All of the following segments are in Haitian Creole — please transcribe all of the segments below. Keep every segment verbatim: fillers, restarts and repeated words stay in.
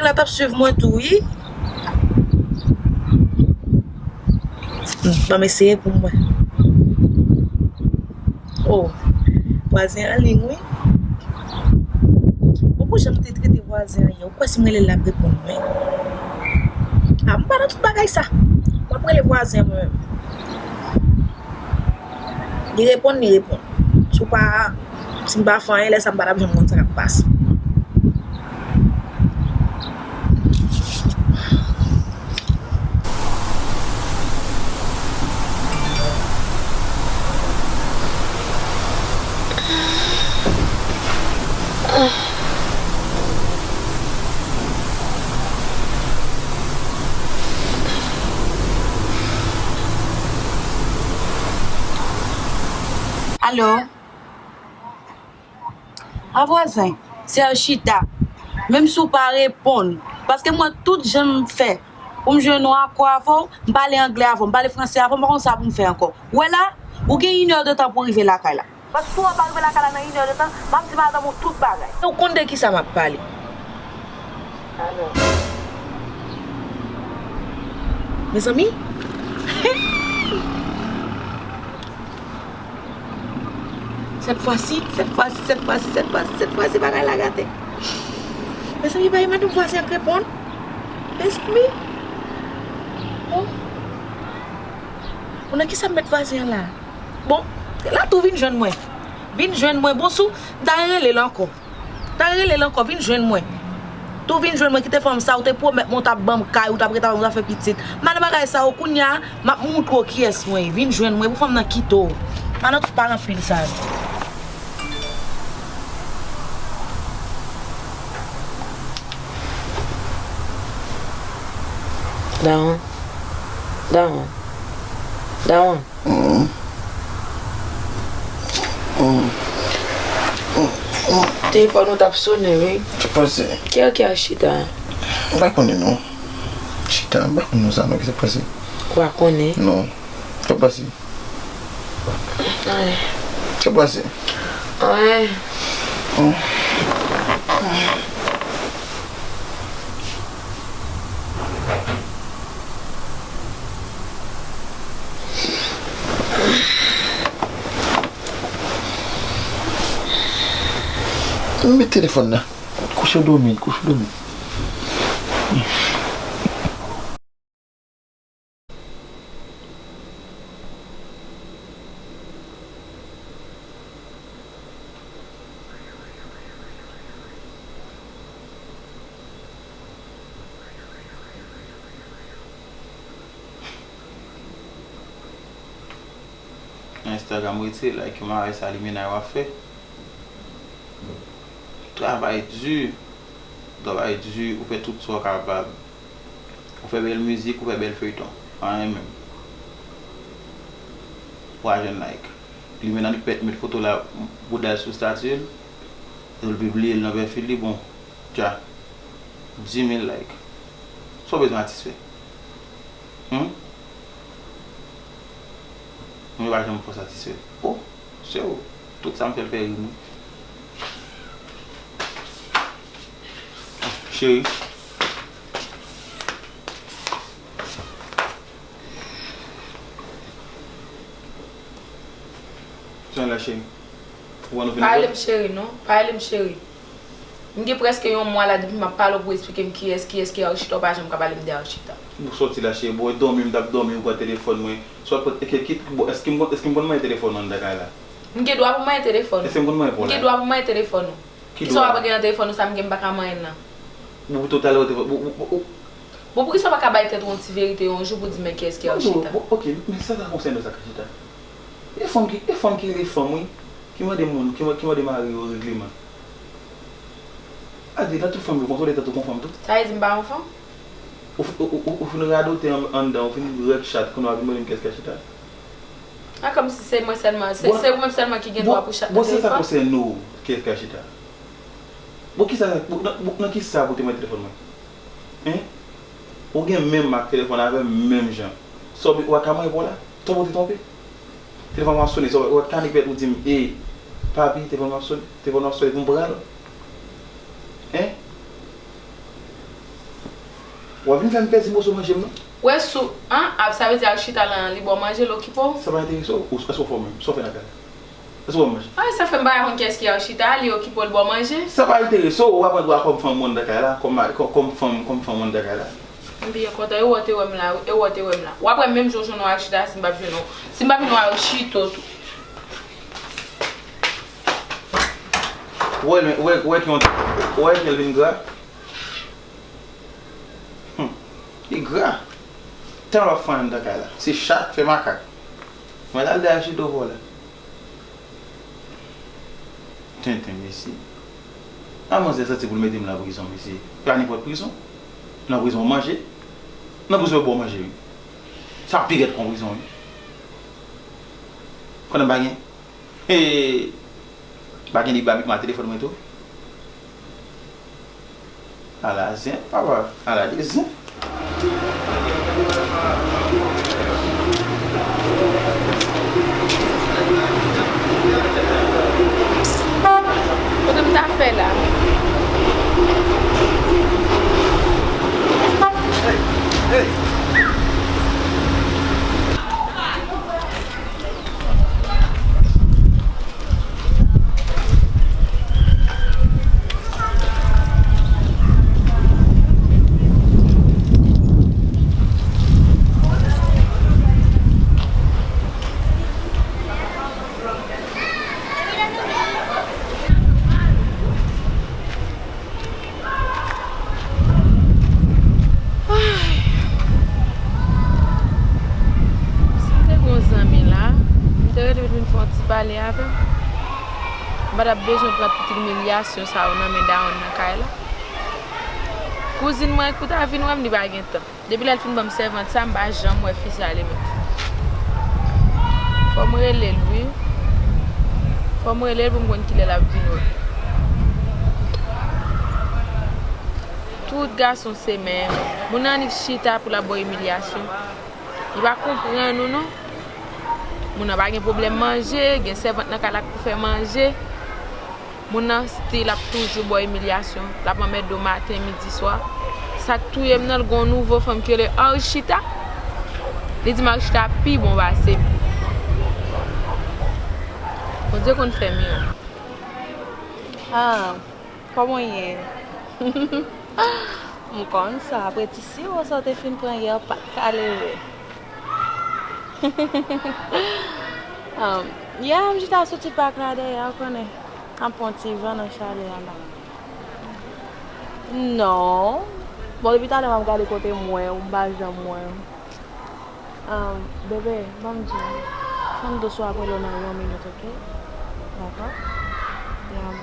La t ap swiv mwen tou, wi. Ban m eseye pou m wè. Oh, vwazen an liy, wi. Bon, pou jan m te trete vwazen an yè, ou kwè si m rele l, l ap reponn mwen? A, m pa nan tout bagay sa. M ap rele vwazen an mwen menm. Li reponn, li reponn. Si w pa, si m pa fè anyen, lè sa m pa t ap janm konn sa k ap pase. Alo? A vwazen, se Archita. Menm si w pa reponn, paske mwen tout jan m fè pou m jwenn yon akò avè w, m pale anglè avè w, m pale fransè avè w, m pa konn sa pou m fè ankò. Ou wè la, ou gen inèdtan pou w rive lakay la. Paske si w pa rive lakay la nan inèdtan, m ap di madanm ou tout bagay. Ou konn de kisa m ap pale. Mezanmi, sèt fwa si, sèt fwa si, sèt fwa si, sèt fwa si, sèt fwa si bagay la gate. Mezanmi, pa madanm vwazen an k reponn. Mezanmi. Oh. Bon, nan kisa m met vwazen an la? Bon, la tou vin jwenn mwen. Vin jwenn mwen. Bon, si w ta rele l ankò. Ta rele l ankò, vin jwenn mwen. Tou vin jwenn mwen, kite fanm sa, ou te pwomèt mwen ou t ap ban m kay, ou t ap ret avè m, ou t ap fè pitit. Madan bagay sa yo, kounye a, m ap moutre w kiyès mwen ye. Vin jwenn mwen, pou fanm nan kite w. Madan tout pale anpil sa yo. Dawon. Dawon. Dawon. Mm. Mm. Mm. Mm. Telefòn ou t ap sonnen, wi. Sa pase? Kiyès ki a Chita? M pa konnen, non. Chita, m pa konnen sa, non. Ki sa pase? Ou pa konnen? Non. Sa pase? Anyen. Sa pase? Anyen. Mm. Met telefòn nan. Kouche w dòmi, kouche w dòmi. Instagram retire like yo, mare sa limena yo ap fè. Travay di, travay di, ou fè tout sa w kapab. Ou fè bèl mizik, ou fè bèl feyton. Anyen menm. Ou pa jwenn like. Limena li pèt met foto la, bouda l sou stati l. Epi l pibliye l nan pwofil li, bon, dja. Dis mil like. Sa w bezwen atis fè? Humm? Mwen pa janm fò satisfè. Oh, sè w, tout sa m fè l fè ri m wi. Cheri. Sa la cheri. Ou wè nou fin. Pa rele m cheri non, pa rele m cheri. M gen prèske yon mwa la depi m ap pale w pou w esplike m kiyès, kiyès ki Archita, w pa janm ka pale m de Archita. Ou sòti la cheri, bon, e dòmi m t ap dòmi, ou pran telefòn mwen. Sòt pran, e, ki, ki, bon, èske m konn, èske m konn manyen telefòn anndan kay la? M gen dwa pou m manyen telefòn ou. Èske m konn manyen pou w la? M gen dwa pou m manyen telefòn ou. Ki dwa? Kisa w ap gen nan telefòn ou sa m gen m pa ka manyen l nan? Bon, pou talè ou te, bon, bon, bon, bon. Bon, poukisa w pa ka bay tèt ou yon ti verite yon jou pou di men kiyès ki Archita? Bon, ok, men sa ta konsène w sa k Archita? E fanm ki, e fanm ki rele fanm wi, ki mande moun, ki, ki mande mari yo regleman. Adi, nan tout fanm yo konsa, w lè tèt ou kon fanm tou. Sa vle di m pa yon fanm? Ou, ou, ou, ou, ou fin radote an, anndan, ou fin rèk chat, kounye a w ap vin mande m kiyès ki Archita? A, kòmsi se mwen sèlman, se, se ou menm sèlman ki gen dwa pou chat nan telefòn? Bon, sa ta konsène w, kiyès ki Archita? Bon, kisa, bon, nan, bon, nan kisa pou te mwen telefòn mwen? Hein? Ou gen menm ak telefòn avè m menm jan. Sa w, ou pa ka manyen pou w la? Twonpe ou te twonpe? Telefòn mwen ap sonnen, sa w, ou pa t ka nik pèt ou di m, e, papi, telefòn mwen ap sonnen, telefòn mwen ap sonnen pou m pran l? Hein? W ap vin fè m pèdi moso manje m nan? Wè sou, an, ap, sa vle di Archita lan, li ba w manje, l okipe w? Sa pa enterese w? Ou, èske w fè w menm? Sa w fè nan kay la? Èske w ba m manje? Ay, sa fè m pa konn kiyès ki Archita, li okipe w, li ba w manje? Sa pa enterese w, w ap pran dwa kòm fanm mwen nan kay la, kòm ma-, kòm, kòm fanm, kòm fanm mwen nan kay la. M byen kontan, e w te wè m la, wi, e w te wè m la. W ap wè menm jan w jwenn w Archita si m p ap jwenn w. Si m p ap jwenn w Archita tou. Ou wè, ou wè, ou wè ki yon, ou wè ki l vin gra? Hum, li gra. Tan w ap fè anndan kay la. Se chat fè makak. Mwen al dèyè Chito vòlè. Tenten, mesye. A manzè santi pou l mete m nan prizon, mesye. Pa nenpòt prizon. Nan prizon manje. Nan prizon yo ba w manje, wi. Sa pi rèd kon prizon, wi. Konnen m pa gen. Hey! Pa gen li ba m telefòn mwen tou. Ala zen, papa. Ala de zen. Kote m ta fè la? Hey, hey. Ay. Si m te gen yon zanmi la, m te rele l vin fè yon ti pale avè m. M pa t ap bezwen pran tout imilyasyon sa yo nan men dawonn nan kay la. Kouzin mwen, kou ta vin wè m, li pa gen tan. Depi lè l fin ban m sèvant sa, m pa janm wè fi sa li menm. Fò m rele l, wi. Fò m rele l pou m konn kilè l ap vin wè. Tout gason se menm. Moun nan annik chita pou l ap ba w imilyasyon. Li pa konprann ou non. Moun nan pa gen pwoblèm manje, gen sèvant nan kay la k pou fè manje. Moun nan still ap toujou ba w imilyasyon. L ap anmède w maten, midi, swa. Sa k touye m nan, l gen yon nouvo fanm ki rele Archita. Li di m Archita pi bon pase m. Bondye konn fè mirak. Ah, kòman w ye? M konn sa, apre ti siwo sa w te fin pran yè, w pa t ka leve. Um, yeah, m chita sou ti pak la dèyè, ou konnen. Ap pran ti van nan chalè a la. Non. Bon, depi talè m ap gade kote m wè w, m pa janm wè w. Um, bebe, ban m di w. Fè m dous, w ap rele w nan yon minit, oke? Dakò? Yeah.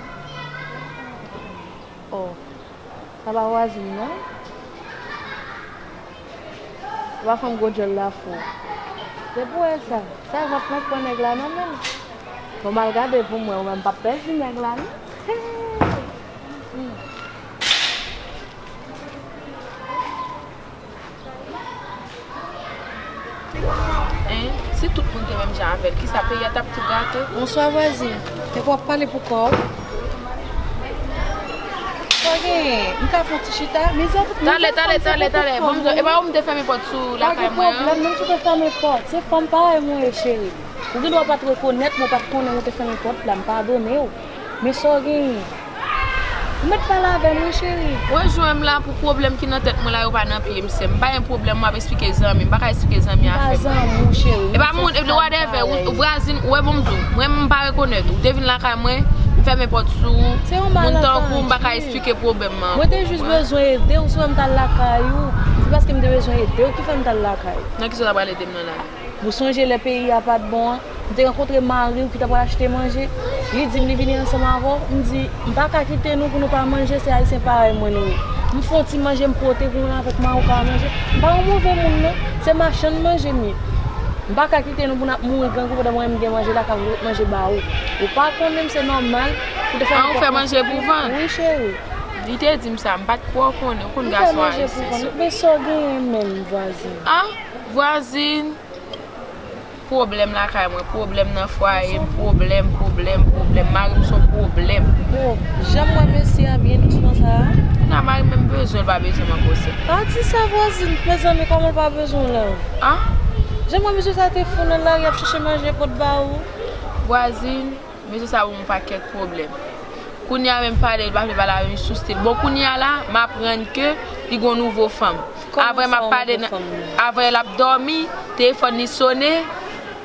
Oh. Sa pa vwazin, non? Sa pa fanm gwo djòl la fou. Se pou wè sa. Sèvant mwen k pran nèg la nan men l. Bon, m al gade pou m wè, ou menm p ap pèdi nèg la, non? Hmm. Hein? Si tout moun te menm jan avè l, kisa peyi a t ap tou gate? Bonswa vwazin. Epi w ap pale pou kò w? Sa w genyen? M ka fè yon ti chita? Mizè pou mizè. Talè, talè, talè, talè. Bon, m di w, e pa ou m te fèmen pòt sou lakay mwen an? Pa gen pwoblèm, menm si w te fèmen pòt. Se fanm parèy mwen ye, cheri. Ou gen dwa pa t rekonèt mwen, ou pa t konnen mwen te fèmen pòt la, m padone w. Men sa w genyen? Ou mèt pale avè m wi, cheri. Ou wè jan m la pou pwoblèm ki nan tèt mwen la, yo pa nan pye m, sè m. M pa gen pwoblèm, m ap eksplike zanmi m. M pa ka eksplike zanmi afè m. M pa zanmi w, cheri. E pa moun, e whatever, ou, ou vwazin, ou wè bon m di w. Mwen, m pa rekonèt ou. Ou te vin lakay mwen, m fèmen pòt sou ou. Moun tankou w, m pa ka eksplike pwoblèm mwen. Mwen te jis bezwen ede w, si w wè m t al lakay ou, se paske m te bezwen ede w ki fè m t al lakay ou. Nan kisa w ta pral ede m nan la? Ou sonje lè peyi a pa t bon an? M te rankontre mari w ki t ap pral achte manje. Li di m li vini ansanm avè w. M di, m pa ka kite nou pou nou pa manje, se ayisyen parèy mwen nou ye. M fè yon ti manje m pote pou mwen avèk mari w ka manje. M pa yon move moun non, se machann manje m ye. M pa ka kite nou pou n ap mouri grangou pandan mwen m gen manje lakay mwen, m manje ba ou. Ou pa konnen m, se nòmal pou te fè nenpòt manje pou vann. Wi, cheri. Li te di m sa, m pa t kwè w konnen, ou konn gason ayisyen. Men sa w genyen menm, vwazin? Ah, vwazin. Pwoblèm lakay mwen, pwoblèm nan fwaye m, pwoblèm, pwoblèm, pwoblèm. Mari m se yon pwoblèm. Bon, jan m wè mesye a byen dous, m panse Sa? Kounya mari m menm bezwen l pa bezwen m ankò sè. Pa di sa vwazin, mezanmi, kòman l pa bezwen w la? Ah? Jan mwen mesye sa te fou nan lari ap chèche manje pot ba ou. Vwazin, mesye sa ban m yon pakèt pwoblèm. Kounya menm pale, l pa vle pale avè m, li sou stil. Bon, kounya la, m aprann ke li gon nouvo fanm. Kòman sa, yon nouvo fanm? Avè m ap pale nan, avè l ap dòmi, telefòn li sonnen,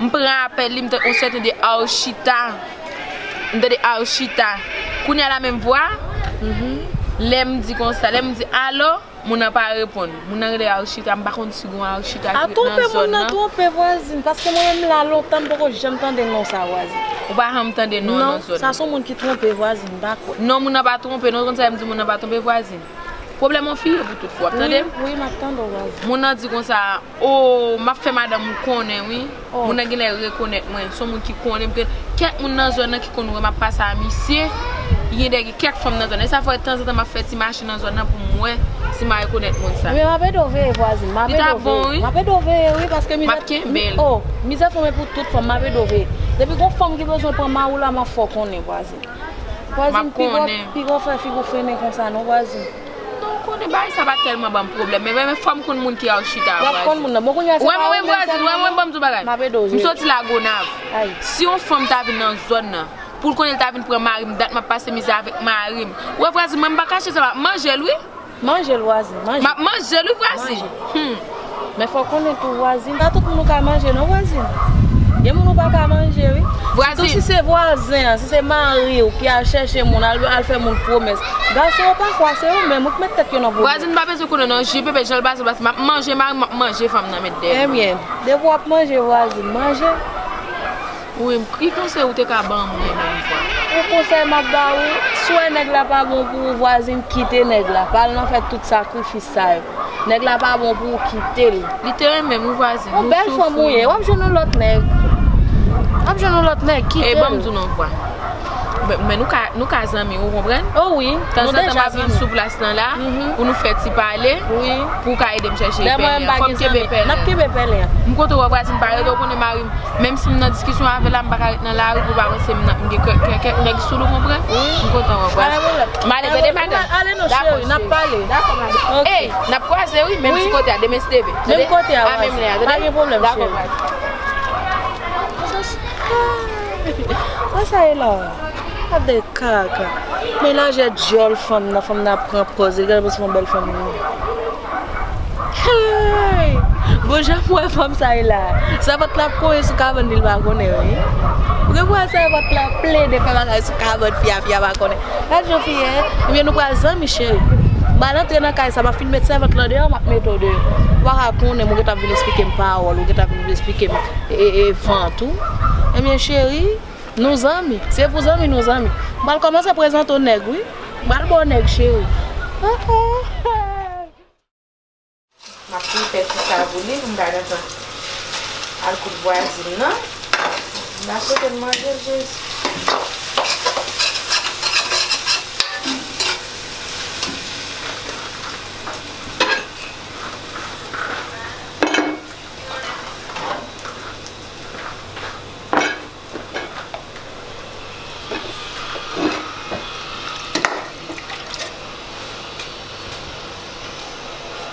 m pran apèl li, m t-, on sèten de Archita. M tande Archita. Kounya la menm vwa, lè m di konsa, lè m di alo, moun nan pa reponn. Moun nan rele Archita, m pa konn si gon Archita ki ret nan zòn nan. A twonpe, moun nan twonpe vwazin, paske mwen menm la lontan m poko janm tande non sa vwazin. Ou pa janm tande non nan zòn nan? Non, sa se yon moun ki twonpe vwazin, m pa kwè. Non, moun nan pa twonpe, non, konn sa m di moun nan pa twonpe vwazin. Pwoblèm yon fi ye pou tout fwa, w ap tande m? Wi, wi, m ap tande w vwazin. Moun nan di konsa, o, m ap fè madanm ou konnen wi. Moun nan genlè rekonèt mwen. Se yon moun ki konnen m. Gen kèk moun nan zòn nan ki konn wè m ap pase a misye. Gen de, gen kèk fanm nan zòn nan. E sa fè tanzantan m ap fè ti mache nan zòn nan pou m wè si m a rekonèt moun sa. Men m ap ede w veye vwazin. M ap ede w veye. Li ta bon wi. M ap ede w veye wi, paske mizè, m ap kenbe l. O, mizè fanm e pou tout fanm. M ap ede w veye. Depi gon fanm ki bezwen pran mari w la, m ap fè w konnen vwazin. Vwazin, piga w, piga w fè figi w fennen konsa non vwazin. Non, ou konnen bagay sa pa tèlman ban m pwoblèm, men, men, men fò m konn moun ki Archita a, vwazin. W ap konn moun nan. Bon, kounye a se pa ou menm vwazin, sèlman non. Wè mwen, wè mwen, ban m di w bagay. M ap ede w jere. M soti Lagonav. Ay. Si yon fanm ta vin nan zòn nan, pou l konnen l ta vin pran mari m, dat m ap pase mizè avèk mari m. Ou wè vwazin, mwen m pa kache sa, m ap manje l wi. Manje l vwazin, manje. M ap manje l wi vwazin. Manje. Hmm. Men fò w konnen tou vwazin, pa tout moun ou ka manje non vwazin. Gen moun ou pa ka manje wi. Vwazin. Sitou si se vwazen an, si se mari w ki al chèche moun, al, al fè moun pwomès. Gason yo pafwa se yo menm ou k met tèt yo nan pwoblèm. Vwazin pa bezwen konnen non, J P P jan l pase l pase, m ap manje mari m, m ap manje fanm nan met dèyè l. Ebyen, depi w ap manje vwazin, manje. Wi, m, ki konsèy ou te ka ban mwen menm vwa? Yon konsèy m ap ba ou, si w wè nèg la pa bon pou ou, vwazin, kite nèg la. Pa al nan fè tout sakrifis sa yo. Nèg la pa bon pou ou, kite l. Li te renmen m wi vwazin. Yon bèl fanm ou ye, w ap jwenn yon lòt nèg. W ap jwenn yon lòt nèg, kite l. E ban m di w non vwa. Men, men nou ka, nou ka zanmi, ou konprann? O wi, nou deja zanmi. Tanzantan m ap vin sou plas lan la, pou nou fè ti pale, pou w ka ede m chèche pèlen an. Fò m kenbe pèlen an. N ap kenbe pèlen an. M kontan wè vwazin pa rete, ou konnen mari m. Menm si m nan diskisyon avè l la, m pa ka ret nan lari pou pa panse m nan, m gen kèk, kèk, kèk nèg sou l, ou konprann? Wi. M kontan wè vwazin. M ale, tande madanm. Ale non cheri, n ap pale. Dakò, madanm. Ok. Ey, n ap kwaze wi, menm ti kote a, demen si Dye vle. Menm kote a, a menm lè a, tande? Pa gen pwoblèm, cheri. Dakò, vwazin. Sa, sa e la. Gade kaka. Men lajè dyòl fanm nan, fanm nan ap pran pòz li, gade pou se yon bèl fanm li ye. Hey! Bon, jan m wè fanm sa ye la. Sèvant la ap konyen sou kabann li, l pa konnen, wi. Ou gen pou wè sèvant la plede fè bagay sou kabann fi a, fi a pa konnen. Gad jan fi ye, ebyen nou pral zanmi, cheri. M pral antre nan kay sa, m ap fin met sèvant lan deyò, m ap mete w deyò. Ou pa ka konnen, m, ou gentan vin esplike m pawòl, ou gentan vin esplike m, e, e, vant ou. Ebyen, cheri, nou zanmi. Se pou zanmi, nou zanmi. M pral kòmanse prezante w nèg, wi. M pral ba w nèg, cheri. Oh, oh. M ap fin fè ti sa pou li, m pa gentan al kout vwazin nan. M pa swete l manje l, Jezi.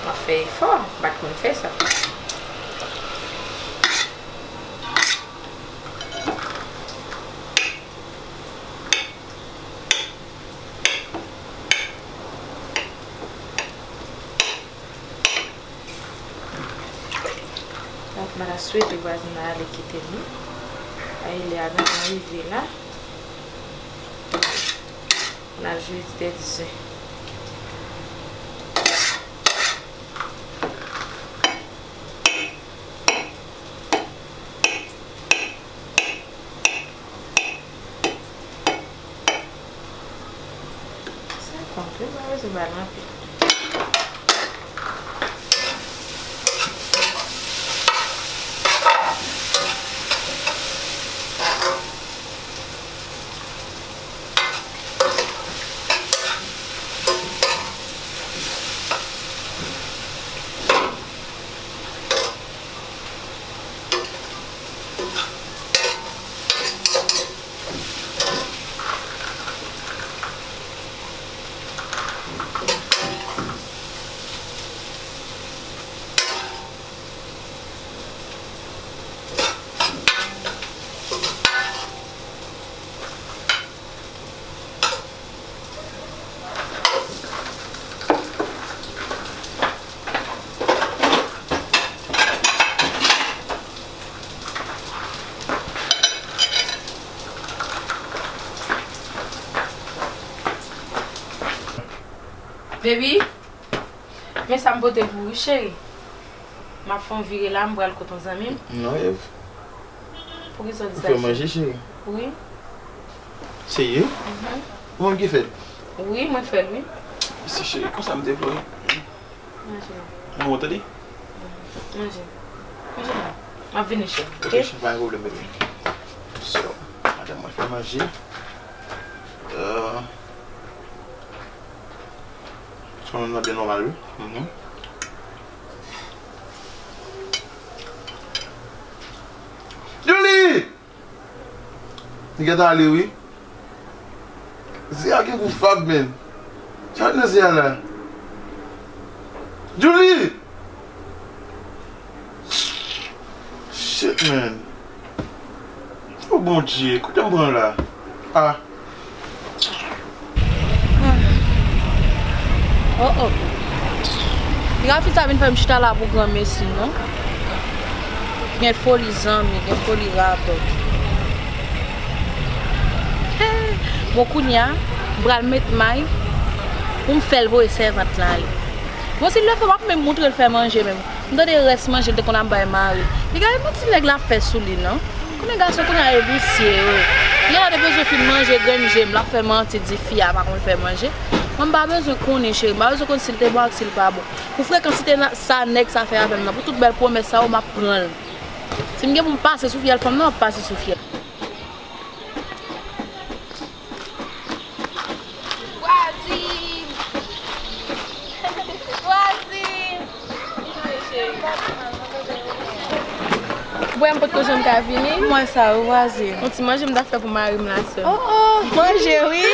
M ap fè efò, m pa t konn fè sa. Donk, m ta swete vwazin nan ale kite m wi. Ay, lè a gentan rive la. N al jwe ti tè di zen. Sa kont wi, pa bezwen ba l anpil. Baby, men sa m pote pou ou, wi, cheri. M ap fè yon vire la, m pral kote yon zanmi m. Non, Eve. Poukisa w di sa, cheri? Ou fè manje, cheri? Wi. Serye? Mhm. Ou menm ki fè l? Wi, mwen fè l, wi. Mèsi, cheri. Konsa m te vle. Manje. Manman, tande? Manje. Manje, non. M ap vini, cheri, ok? Ok, cheri, pa gen pwoblèm, baby. So, madanm mwen fè manje. Euh, Fanm nan byen nòmal, wi. Mhm. Julie! Li gentan ale, wi. Zye a gen gou fab, menn. Sa nan zye a la? Julie! Shit, man. Oh, Bondye, kote m pran la? Ah. Oh, oh. Piga fi sa vin fè m chita la pou granmesi, non? Gen foli zanmi, gen foli radòt. Bon, kounye a, m pral met may pou m fè l voye sèvant lan ale. Bon, si l lè fè, m ap menm montre l fè manje menm. M tande rès manje l te konn ap bay mari l. Piga e manti nèg la ap fè sou li, non. Konnen gason kounye a e visye, wi. Piga la te bezwen fin manje grenn je m, l ap fè manti di fi a pa konn fè manje. Mwen m pa bezwen konnen, cheri. M pa bezwen konn si l te bon ak si l pa bon. Pou frekantite sa nèg sa fè avè m nan, pou tout bèl pwomès sa yo, m ap pran l. Si m gen pou m pase sou fyèl fanm nan, m ap pase sou fyèl. Vwazin! Vwazin! Ou wè m potko janm ka vini? Mwen sa, wi, vwazin. Yon ti manje m t ap fè pou mari m la, sè m. Oh, oh, manje, wi.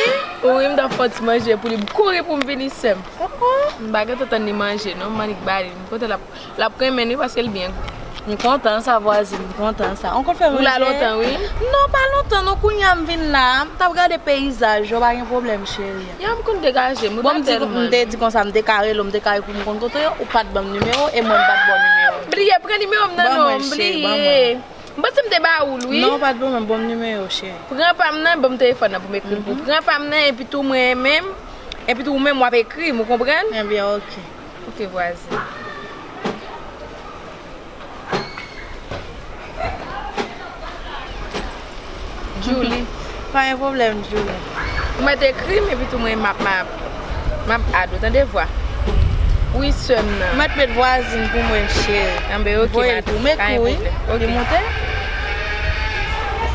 Wi, m t ap fè yon ti manje pou li. M kouri pou m vini, sè m. Oh, oh. M pa gentan tann li manje, non. M annik ba li. M kontan l ap L ap renmen li paske l byen gou. M kontan sa, vwazin, m kontan sa. Ou konn fè manje? Ou la lontan, wi. Non, pa lontan, non, kounye a m vin la. M t ap gade peyizaj yo, pa gen pwoblèm, cheri. Ya, m konn degaje m, wi. Bon, pa m di, tèlman. M te di konsa, m te ka rele w, m te ka ekri w, m konn kote w ye, ou pa t ban m nimewo, e mwen m pa t ba w nimewo. Bliye, pran nimewo m nan non, m bliye. M panse m te ba ou l, wi. Non, ou pa t ban mwen, ban m nimewo, cheri. Pran pa m nan, ban m telefòn nan pou m ekri l pou ou. Pran pa m nan, epi tou mwen menm, epi tou ou menm w ap ekri m, ou konprann? Ebyen, oke. Ok, vwazin. Julie. Pa gen pwoblèm, Julie. Ou mèt ekri m, epi tou mwen m ap, m ap, m ap add ou, tande vwa. Wi, sè m nan. Ou mèt met vwazin pou mwen, cheri. Anben, ok, voye l pou m, pa gen pwoblèm. Ok. Li moute?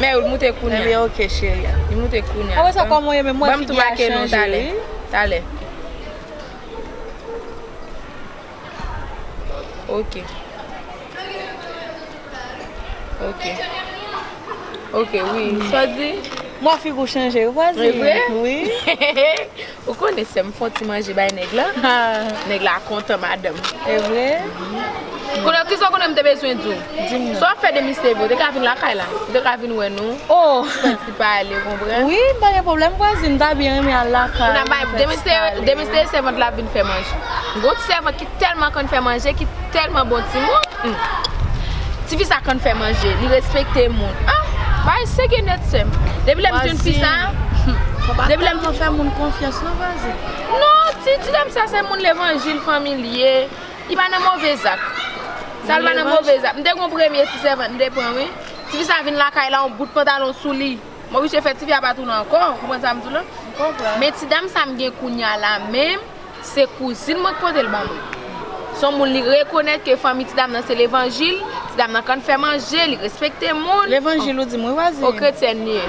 Men, li moute kounye a. Ebyen, ok, cheri. Li moute kounye a. Apre sa, kòman w ye menm? Mwen, figi a chanje, wi. Talè. Ok. Ok. Ok, wi. Sa w di? Mwen figi w chanje, wi, vwazin. E vre? Wi. Ou konnen, sè m, fè yon ti manje bay nèg la. Nèg la kontan, madanm. E vre? Konnen, kisa w konnen m te bezwen di w? Di m non. Sa w ap fè demen si te vre, w te ka vin lakay la. Ou te ka vin wè nou. Oh! Fè ti pale, konprann? Wi, pa gen pwoblèm, vwazin, m ta byen renmen al lakay. Ou nan bay, demen si te, demen si te sèvant la vin fè manje. M gon ti sèvant ki tèlman konn fè manje, ki tèlman bon timoun. Hmm. Tifi sa konn fè manje, li respekte moun. Ah, bay sege nèt, sè m. Depi lè m jwenn fi sa, depi lè m fè moun konfyans, non, vwazin. Non, ti, ti dam sa, se moun levanjil, fanmi l ye. Li pa nan move zak. Sa l pa nan move zak. M te gon premye ti sèvant, m te pran, wi. Tifi sa vin lakay la, yon bout pantalon sou li. M oblije fè tifi a pa tounen ankò. Ou konprann sa m di w la? M konprann. Men ti dam sa m gen kounye a la menm, se kouzin mwen k pote l ban mwen. Se yon moun li rekonèt ke fanmi ti dam nan se levanjil, ti dam nan konn fè manje, li respekte moun. Levanjil ou di m wi, vwazin. O, kretyèn li ye.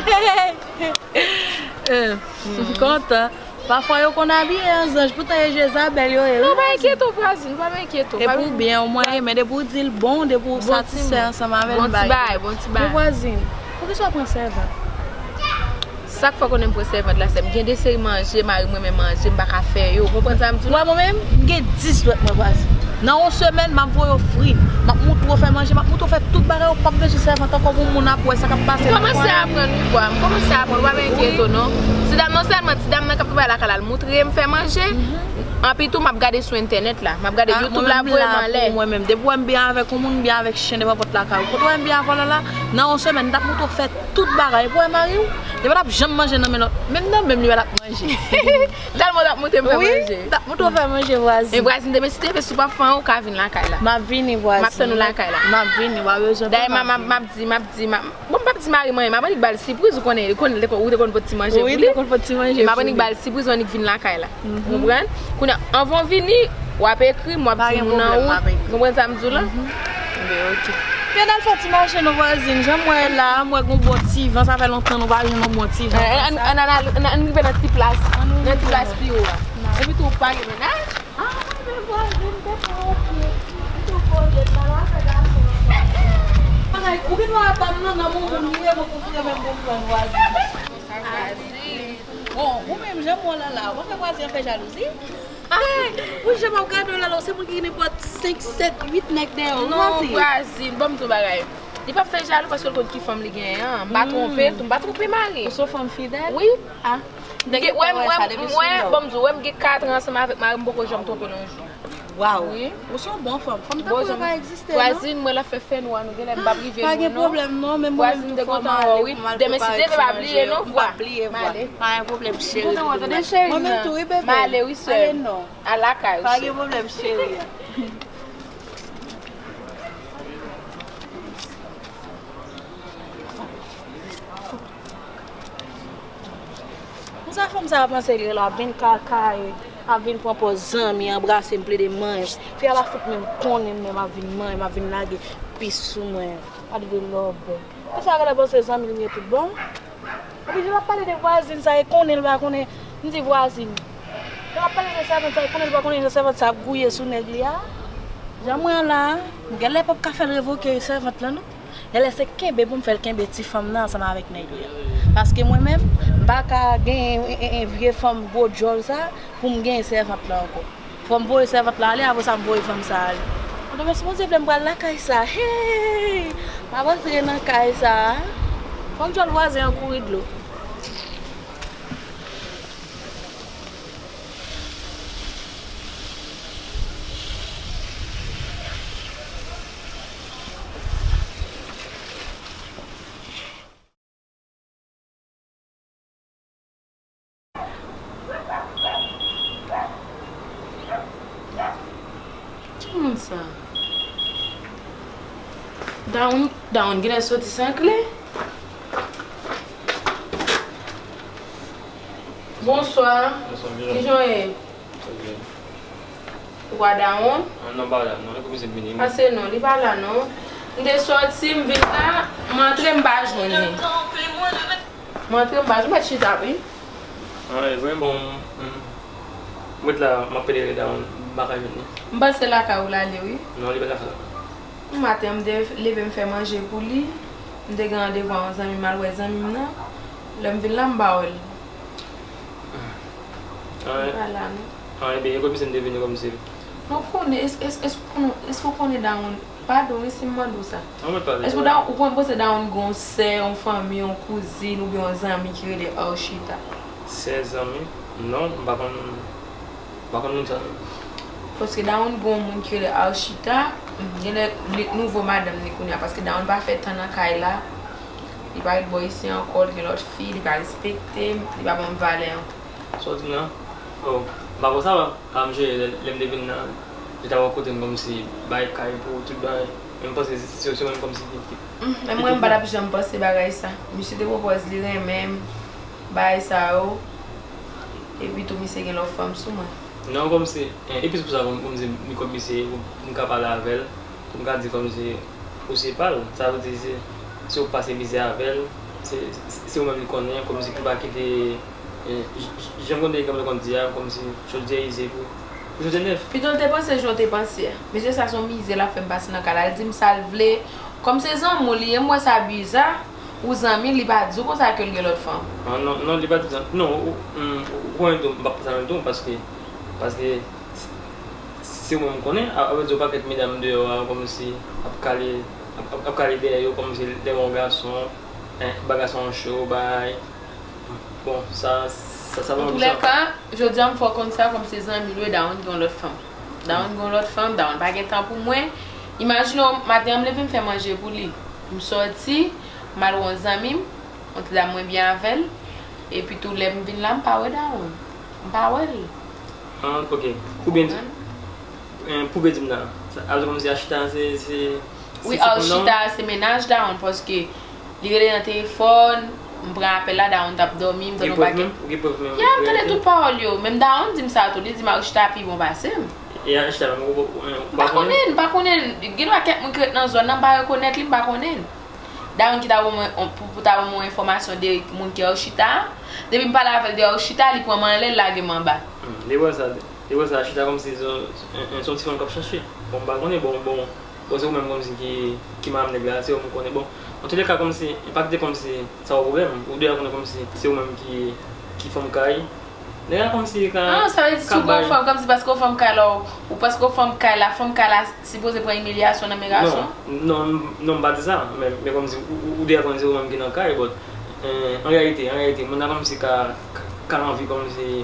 M kontan. Pafwa yo konn abiye an zanj, poutan e Jezabèl yo ye. Non, pa enkyete w, vwazin, pa enkyete w. E pou byen w mwen ye, men depi w di l bon, depi w satisfè ansanm avè l, m ba l. Bon ti bagay, bon ti bagay. Men vwazin, poukisa w pran sèvant? Sa k fè w konnen m pran sèvant la, sè m, gen de seri manje mari m renmen manje, m pa ka fè yo. Ou konprann sa m di w la? Wè mwen menm, m gen dis dwèt mwen, vwazin. Nan yon semèn, m ap voye w fri. M ap montre w fè manje, m ap montre w fè tout bagay, ou p ap bezwen sèvant ankò pou moun ap wè sa k ap pase nan kwen. M kòmanse aprann wi, vwa. M kòmanse aprann, ou pa enkyete w non. Ti dam non sèlman, ti dam nan k ap travay lakay la, l montre m fè manje. Anpi tou, m ap gade sou entènèt la. M ap gade YouTube la, voye m anlè. Mwen menm, depi w wè m byen avèk yon moun, m byen avèk chen devan pòt lakay ou. Kote w wè m byen avè w la, nan yon semèn, m t ap montre w fè tout bagay. Epi w wè mari w, Li pa t ap janm manje nan men lòt. Menm nan menm li pa t ap manje. Tèlman w t ap montre m fè manje. Wi, m t ap montre w fè manje, vwazin. Men vwazin, demen si te vle, si w pa fè anyen, ou ka vin lakay la. M ap vini, vwazin. M ap tann ou lakay la. M ap vini, w pa bezwen pè. Dayè, m ap, m ap, m ap di, m ap di, m ap, bon, m p ap di mari m anyen, m ap annik ba l sipriz, ou konnen, ou konnen, ou te konn pot ti manje pou li. Wi, ou te konn pot ti manje pou li. M ap annik ba l sipriz, ou annik vin lakay la. Ou konprann? Kounye a, anvan w vini, w ap ekri m, w ap di m nan wout. Ou konprann sa m di w la? Enben, oke. Gen al fè ti mache non vwazin, jan m wè la, m wè gon bon ti van, sa fè lontan nou pa jwenn yon bon ti van konsa. Ann, ann, ann, ann, ann rive nan ti plas, nan ti plas pi wo a. Epi tou, ou pa gen mennaj? Ah, men vwazin, te pran yon pye. Li tou poze, l pa nan afè gason ankò. Bagay, ou gen dwa atann nan, nan moun moun li ye, mwen konfye menm pou m pran vwazin. Bon, ou menm, jan m wè w la la, ou pa fè vwazin an fè jalouzi? Hey, wi, jan m ap gade w la la, se moun ki gen nenpòt senk, sèt, uit nèg dèyè w. Non, vwazin, ban m di w bagay. Li p ap fè jalou paske l konn ki fanm li genyen an. M pa twonpe l tou, m pa twonpe mari m. Ou se yon fanm fidèl? Wi. Ah. M gen, wè, m, wè, m, wè, ban m di w, wè, m gen kat an ansanm avèk mari m, m poko janm twonpe l yon jou. Waw. Wi. Ou se yon bon fanm. Fanm tankou yo pa egziste, non? Vwazin, mwen la fè fènwa, nou genlè m p ap rive lwen non. Pa gen pwoblèm non, men mwen menm tou fò m ale pou m al prepare ti manje yo. M p ap bliye vwa. Pa gen pwoblèm, cheri. Mwen menm tou, wi, bebe. Ale, wi, sè. Ale non. Al lakay ou, sè. Pa gen pwoblèm, cheri. Konsa fanm sa a panse li la, vin kaka, ap vin pran pòz zanmi, anbrase m, plede manyen. Fi a pa fout menm konnen m menm ap vin manyen, m ap vin lage pis sou mwen. Gade de lòbè. Konsa a genlè panse zanmi l m ye tout bon. Epi jan l ap pale de vwazin sa, e konnen l pa konnen, m di vwazin. Jan l ap pale de sèvant sa, e konnen l pa konnen jan sèvant sa ap gouye sou nèg li a. Jan mwen an la, m genlè p ap ka fè l revoke sèvant lan non. Genlè se kenbe pou m fè l kenbe ti fanm nan ansanm avèk nèg li a. Paske mwen menm, m pa ka genyen en, en, en vye fanm gwo djòl sa pou m genyen sèvant lan ankò. Fò m voye sèvant la ale, apre sa m voye fanm sa ale. Mwen, demen si Bondye vle m pral lakay sa. Hey! M ap antre nan kay sa. Fòk djòl vwazen an kouri dlo. Ki moun sa? Dawonn, Dawonn genlè soti san kle. Bonswa. Bonswa, kijan w ye? Ou pa Dawonn? Ah, non, pa la, non, li kòmanse vini. Pase non, li pa la non. M te sòti, m vin la, m antre, m pa jwenn li. M antre, m pa jwenn, m mèt chita, wi. Ah, e vre, bon, m, m ret la, m ap pede rele Dawonn, m pa ka jwenn li. M panse lakay ou l ale, wi. Non, li pa lakay la. Maten an, m te leve m fè manje pou li. M te gen randevou a yon zanmi m, m al wè zanmi m nan. Lè m vin la, m pa wè l. Li pa la, non. Ah, enben, e kòmsi m te vini kòmsi. Non, konnen, èske, èske, èske ou konnen, èske ou konnen Dawonn? Padon, wi, si m mande w sa. Èske ou, ou konn panse Dawonn gen yon sè, yon fanmi, yon kouzin, oubyen yon zanmi ki rele Archita? Sè, zanmi? Non, m pa konn. M pa konn moun sa non. Paske Dawonn gen yon moun ki rele Archita, genlè li k nouvo madanm li kounye a, paske Dawonn pa fè tan nan kay la, li pa ret bò isi ankò, li gen lòt fi, li pa respekte m, li pa ban m valè ankò. Sa w di m nan? Oh, m pa konn sa va, pa m jere lè, lè m te vin nan, li ta wè kote m kòmsi bay kay pou tout bagay, men m panse se, se, se mwen kòmsi ki, ki, ki. Men mwen m pa t ap janm panse bagay sa. Misye te pwopòz li renmen m, bagay sa yo. Epi tou misye gen lòt fanm sou mwen. Non, kòmsi, eh, e plis pou sa, pou m, pou m di m, m di kòm misye, pou m ka pale avè l, pou m ka di kòmsi ou se pa l. Sa vle di se, se ou k pase mizè avè l, se, se, se ou menm li konnen, kòmsi pou pa kite, eh, j-, j-, jan m konn, jan m konn di a, kòmsi jodi a ize pou, pou jodi a nèf. Pito l te panse jan w te panse a. Mesye sa se yon mizè l ap fè m pase nan kay la. L di m sa l vle. Kòm se zanmi w li ye, m wè sa biza. Ou zanmi, li pa di w konsa ke l gen lòt fanm? Ah, non, non, li pa di w sa. Non, ou, ou, ou konnen tou, m p ap fè sa menm tou, paske, paske se, se ou menm m konnen, a, apre di yon pakèt medam deyò a, kòmsi ap kale, ap, ap, ap kale dèyè yo, kòmsi lè yon gason, en, ba gason an cho, bay. Bon, sa, sa, sa pa yon jan. Antoulèka, jodi a m fè w konn sa, kòm se zanmi l, wi, Dawonn gen yon lòt fanm. Dawonn gen yon lòt fanm, Dawonn pa gen tan pou mwen. Imajine w, maten an m leve m fè manje pou li. M sòti, m al wè yon zanmi m. Yon ti dam mwen byen avè l. Epi tou lè m vin la, m pa wè Dawonn. M pa wè l. Ah, ok. Pou byen di, eh, pou byen di m nan. Sa, alò kòmsi Achita se, se, se Wi, se konn Achita se mennaj Dawonn paske li rele nan telefòn, m pran apèl la, Dawonn t ap dòmi, m Gen tande yon prèv pakèt. menm? Ou gen prèv menm? Ya, m tande tout pawòl yo. Menm Dawonn di m sa tou, li di m Achita pi bon pase m. E Achita menm, ou, ou, ou, ou M pa konnen l, m pa konnen l. Gen dwa kèk moun ki ret nan zòn nan, m pa rekonèt li, m pa konnen l. Dawonn ki ta ban mwen, on- pou, pou ta ban mwen enfòmasyon de moun ki Achita. Depi m pale avè l de Achita, li pran m anlè, l lage m anba. Hmm, li wè sa, li wè sa, Achita kòmsi se yon, se yon ti fanm k ap chache. Bon, m pa konnen, bon, bon, bon, se ou menm kòmsi ki, ki manm nèg la, se ou m konnen. Bon, antoulèka, kòmsi, enpakte kòmsi, sa yon pwoblèm. Ou deja konnen kòmsi, se ou menm ki, ki fanm kay. Nèg la kòmsi ka, Ah, sa vle di si ka w gon bay. Fanm kòmsi paske w fanm kay la, ou paske w fanm kay la, fanm kay la sipoze pran imilyasyon nan men gason? Non, non, non, m pa di sa, men, men kòmsi, ou, ou, ou deja konnen se ou menm ki nan kay, but, eh, an reyalite, an reyalite, moun nan kòmsi ka, ka, ka anvi kòmsi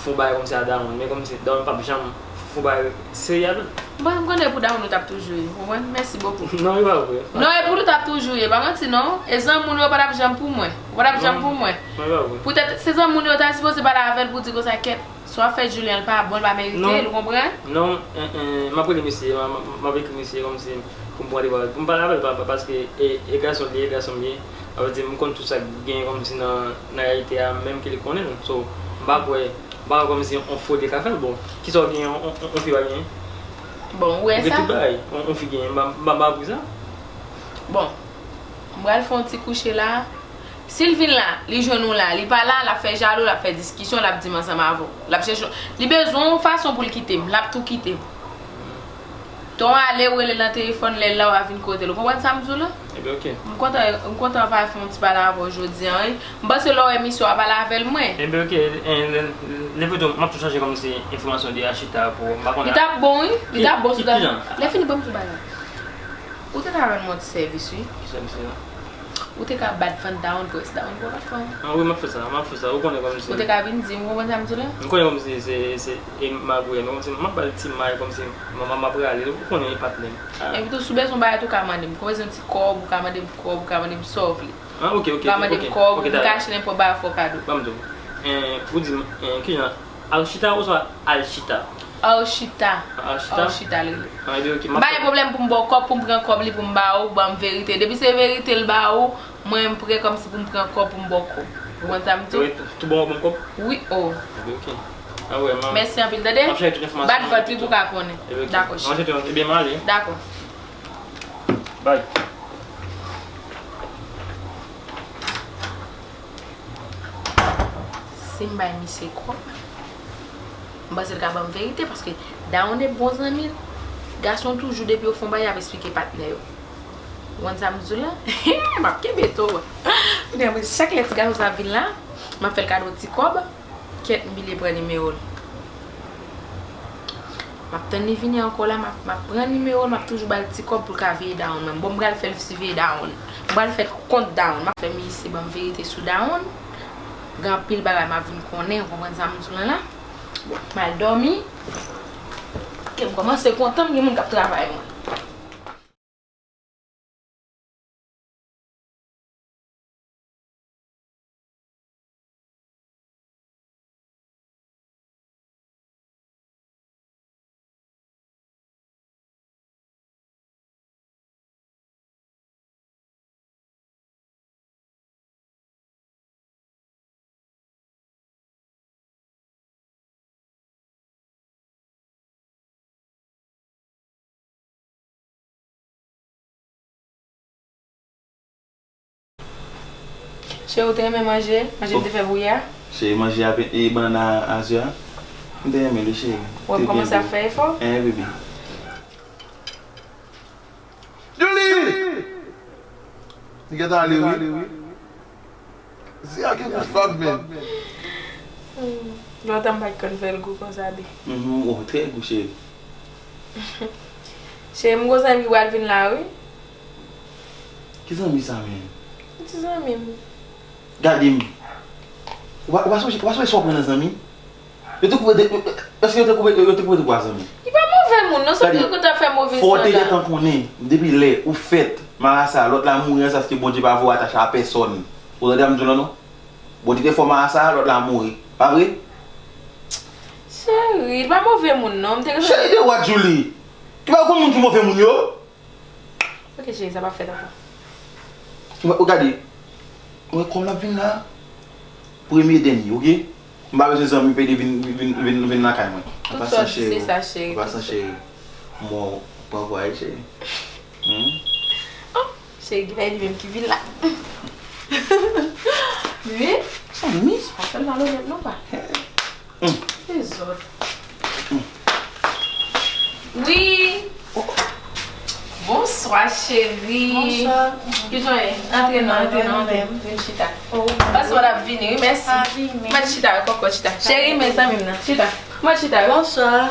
fon bagay kòmsi a Dawonn, men kòmsi Dawonn p ap janm fon bagay serye avè l. Bon, m konnen pou Dawonn ou t ap toujou ye, ou konprann? Mèsi bokou. Non, e pa vre. Non, e pou ou t ap toujou ye, pa manti non. E zanmi w yo pa t ap janm pou mwen. Ou pa t ap janm pou mwen. Non, e pa vre. Poutèt se zanmi w yo ta sipoze pale avè l pou di konsa kèt. Sa w ap fè Julien, l pa bon, l pa merite l, ou konprann? Non, eh, eh, m ap rele misye, m ap, m ap ekri misye kòmsi pou m pran randevou avè l, pou m pale avè l, pa, pa, paske e, e gason li ye, e gason m ye. Sa vle di, m konn tout sa k genyen kòmsi nan, nan reyalite a, menm ke li konnen l. So, m pa kwè, m pa kwè kòmsi yon foli ka fè l. Bon, kisa w genyen, yon, yon, yon fi pa genyen? Bon, ou wè Ou gen sa? Tout bagay, yon, yon fi genyen, m pa, m pa, m pa kwè sa. Bon, m pral fè yon ti kouche la. Si l vin la, li jwenn ou la, li pa la, l ap fè jalou, l ap fè diskisyon, l ap di m ansanm avè w. L ap chèche, li bezwen yon fason pou l kite m, l ap tou kite m. Ton ale, ou rele l nan telefòn, lè l la, w a vin kote l. Ou konprann sa m di w la? Ebyen, ok. M kontan, m kontan pa fè yon ti pale avè w jodi a, wi. M panse lè w wè misye w a pale avè l, mwen. Ebyen, ok, eh, lè, lè, lè tou, m ap tou chache kòmsi enfòmasyon de Achita pou, m pa konnen. Li t ap bon, wi. Li t ap bon sou Ki jan? Lè fini, ban m ti bagay. Ou te ka rann mwen ti sèvis, wi. Ki sèvis se la? Ou te ka bat van Dawonn, près Dawonn pou lòt fanm. Ah, wi, m ap fè sa, m ap fè sa. Ou konnen kòmsi. Ou te ka vin di m, ou konprann sa m di w la? M konnen kòmsi se, se, e m ap wè, men kòmsi m ap ba l ti may, kòmsi m, m, m ap rale, ou konnen e patnè m. Ah. Epi tou, si w bezwen bagay tou, ou ka mande m. Ou bezwen ti kòb, ou ka mande m kòb, ou ka mande m sa w vle. Ah, ok, ok, Ou ka mande m ok, kòb, ok, ou ka dakò. achte nenpòt bagay, fò w kado. Ban m di w. Eh, ou di m, eh, ki jan? Achita oswa Alchita? Archita. Achita? Archita li rele. Ah, ebyen, ok, m M ap pa gen pwoblèm pou m ba w kòb, pou m pran kòb li pou m ba ou, ban m verite. Depi se verite l ba ou, mwen m prè kòmsi pou m pran kòb pou m ba w kòb. Ou konprann sa m di w? Wi, tou bon, bon kòb? Wi, o. Ebyen, ok. Ah, wè, m a- Mèsi anpil, tande? M ap chache tout enfòmasyon. Bat vant wi pou w ka konnen. Ebyen, ok. Dakò, M ap cheri. chache tout, ebyen, m ale. Dakò. Bye. Si m bay misye kòb, m panse l ka ban m verite, paske Dawonn e bon zanmi l. Gason toujou depi yo fè yon bagay, y ap esplike patnè yo. Ou konn sa m di w la? M ap kenbe tou. Kounye a, mwen, chak lè ti gason sa vin la, m ap fè l kado ti kòb. Kèt, m bliye pran nimewo l. M ap tann li vini ankò la, m ap, m ap pran nimewo l, m ap toujou ba l ti kòb pou l ka veye Dawonn mwen. Bon, m pral fè l siveye Dawonn. M pral fè kont Dawonn. M ap fè misye ban m verite sou Dawonn. Gen anpil bagay m ap vin konnen, ou konprann sa m di w la la? Bon, m al dòmi. Ke m kòmanse kontan, m gen moun k ap travay mwen. Cheri, ou te renmen manje? Manje m te fè pou ou yè a? Cheri, manje a, e bannann a, a zye a? M te renmen l wi, cheri. Ou ap kòmanse ap fè efò? Hein, baby. Julie! Li gentan ale wi. Zye a gen gou fag, men. Lontan m pa t konn fè l gou konsa de. Mhm, oh, trè gou, cheri. Cheri, m gon zanmi ki pral vin la wi. Ki zanmi sa, men? Ti zanmi m. Gade m. Ou pa, ou pa sonje, ou pa sonje sa w pran nan zanmi? Yo te koupe de, èske yo te koupe, yo te koupe de bwa zanmi? Li pa move moun, non, se pou yo kontan fè move san la. Fò w te gentan konnen, depi lè ou fèt, marasa, lòt la mouri ansanm, paske Bondye pa voye atache a pèsòn. Ou tande sa m di w lan non? Bon, li te fè w mal sa, lòt la mouri. Pa vre? Cheri, li pa move moun non. M te Cheri de what, Julie? Ki pa konn moun ki move moun yo? Ok cheri, sa p ap fèt ankò. Ou gade, mwen kòm l ap vin la, premye dènye, ok? M pa bezwen zanmi pede vin, vin, vin, vin lakay mwen. An Tout pasan sa di se cheri, sa cheri. An pasan cheri, mwen pran vwayaj cheri. Hmm? Cheri, gen li menm ki vin la. Wi. Sa miss. Pa fè l mal onèt non pa. Dezòd. Wi. Bonswa cheri. Bonswa. Kijan w ye? Antre non, antre non, antre. Vin chita. Paske w ap vini, wi, mèsi. Pa vini. Mèt chita, kòkò chita. Cheri, men zanmi m nan. Chita. Mèt chita. Bonswa.